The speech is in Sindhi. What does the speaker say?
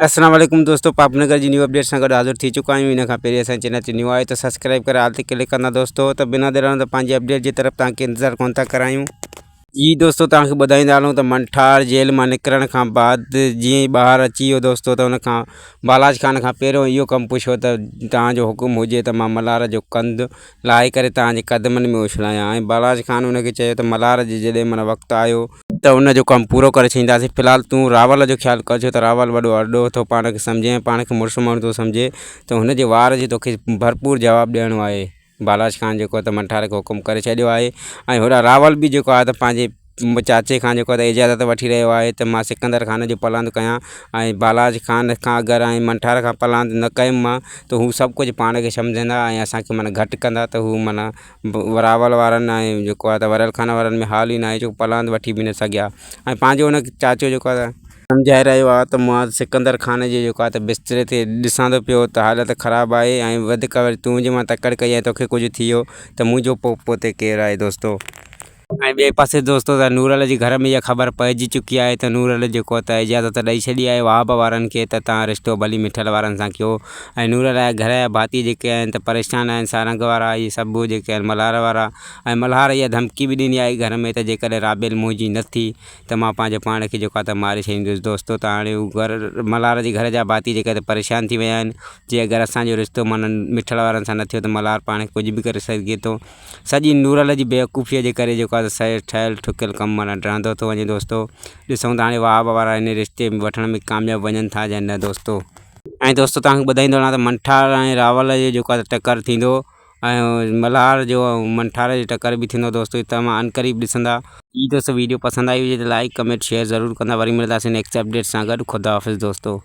السلام عليڪم دوستو پاپ نگر جي نيو اپڊيٽ سان گڏ حاضر ٿي چڪا آهيون ان کان پهرين اسان چينل تي نيو آهي ته سبسڪرائب ڪري آل تي ڪلڪ ڪندا دوستو ته بنا دير ته پنهنجي اپڊيٽ جي طرف توهان کي انتظار ڪون ٿا ڪرايون. جي دوستو توهان کي ٻڌائيندا هلون ته منٺار جيل مان نڪرڻ کان بعد جيئن ئي ٻاهر اچي ويو دوستو ته ان کان بالاچ خان کان پهريون اهو ڪم پڇيو ته توهان جو حڪم هجي ته مان ملهار جو ڪنڌ لاهي ڪري توهان جي قدمن ۾ اڇلايان ۽ بالاچ خان ان کي چيو ته ملهار جي جڏهن معنيٰ وقت آيو ته ان جو ڪم پورو ڪري ڇڏينداسين في الحال تون راول جو خيال ڪر ڇو ته راول وڏو ارڏو ٿو پاڻ کي سمجهي ۽ پاڻ کي مڙس ماڻهو ٿو سمجهي ته هن جي وار جي توکي ڀرپور جواب ڏيڻو آهي بالاچ خان جيڪو آهي ته منٺار کي حڪم ڪري ڇڏيو آهي ۽ هوڏانهن راول به جيڪو آهي ته پنهنجي چاچي کان جيڪو آهي ته اجازت وٺي رهيو آهي ته مان سڪندر خان جو پلاند ڪيان ۽ بالاچ خان کان اگر ۽ منٺار کان پلاند نه ڪيم مان ته هو سڀ ڪجهه پاڻ کي سمجهندا ۽ اسان کي معنيٰ گهٽ ڪندا ته هو معنيٰ راول وارن ۽ جيڪو آهي ته وريل خان وارن ۾ حال ئي ناهي جو پلاند وٺي به نه سگهيا ۽ پنهنجو ان چاچو جيڪو آهي ته سمجهائي رهيو آهي ته مان سڪندر خان جي جيڪو آهي ته بستري تي ڏسان ٿو پيو ته حالت خراب آهي ۽ وڌيڪ وري تون جي مان تڪڙ ڪئي ۽ توکي ڪجهه ٿي ويو ته منهنجو پوء پوئتي ڪير آهي دوستو. ۽ ٻئي پاسي دوستو ته نورل جي گهر ۾ اها خبر پئجي چڪي آهي ته نورل جيڪو ته اجازت ڏئي ڇڏي آهي وهاب وارن کي ته توهان رشتو ڀلي مٺل وارن سان ڪيو ۽ نورل جا گهر جا ڀاتي جيڪي آهن ته پريشان آهن سارنگ وارا اهي سڀ جيڪي آهن ملهار وارا ۽ ملهار اها ڌمڪي به ڏني آهي گهر ۾ ته جيڪڏهن رابيل منهنجي نه ٿي ته مان پنهنجو پاڻ کي جيڪو آهي ته ماري ڇڏيندس دوستو ته هاڻي هو گهر ملهار جي گهر جا ڀاتي جيڪي ته پريشان ٿي ويا آهن جي اگر اسان جو رشتو معنيٰ مٺل وارن سان نه ٿيو ته ملهار پاڻ کي ڪجهه به ڪري سگهي ٿو. سڄي نورل جي بيوقوفيء جي ڪري جيڪو آهي سو ٺهيل ٺڪيل ڪم معنيٰ ڊهندو ٿو وڃي دوستو ڏسون ته هاڻي وهاب وارا هن رشتي ۾ وٺڻ ۾ ڪامياب وڃن ٿا يا نه دوستو. ۽ دوستو توهان کي ٻڌائيندو هلان ته منٺار ۽ راول جو جيڪو آهي ٽڪر ٿيندو ۽ ملهار جو ۽ منٺار جو ٽڪر به ٿيندو دوستو توهان عنقريب ڏسندا. جي دوستو ويڊيو پسند آئي هجي ته لائيڪ ڪمينٽ شيئر ضرور ڪندا وري ملنداسين نيڪسٽ اپڊيٽ سان گڏ خدا حافظ دوستو.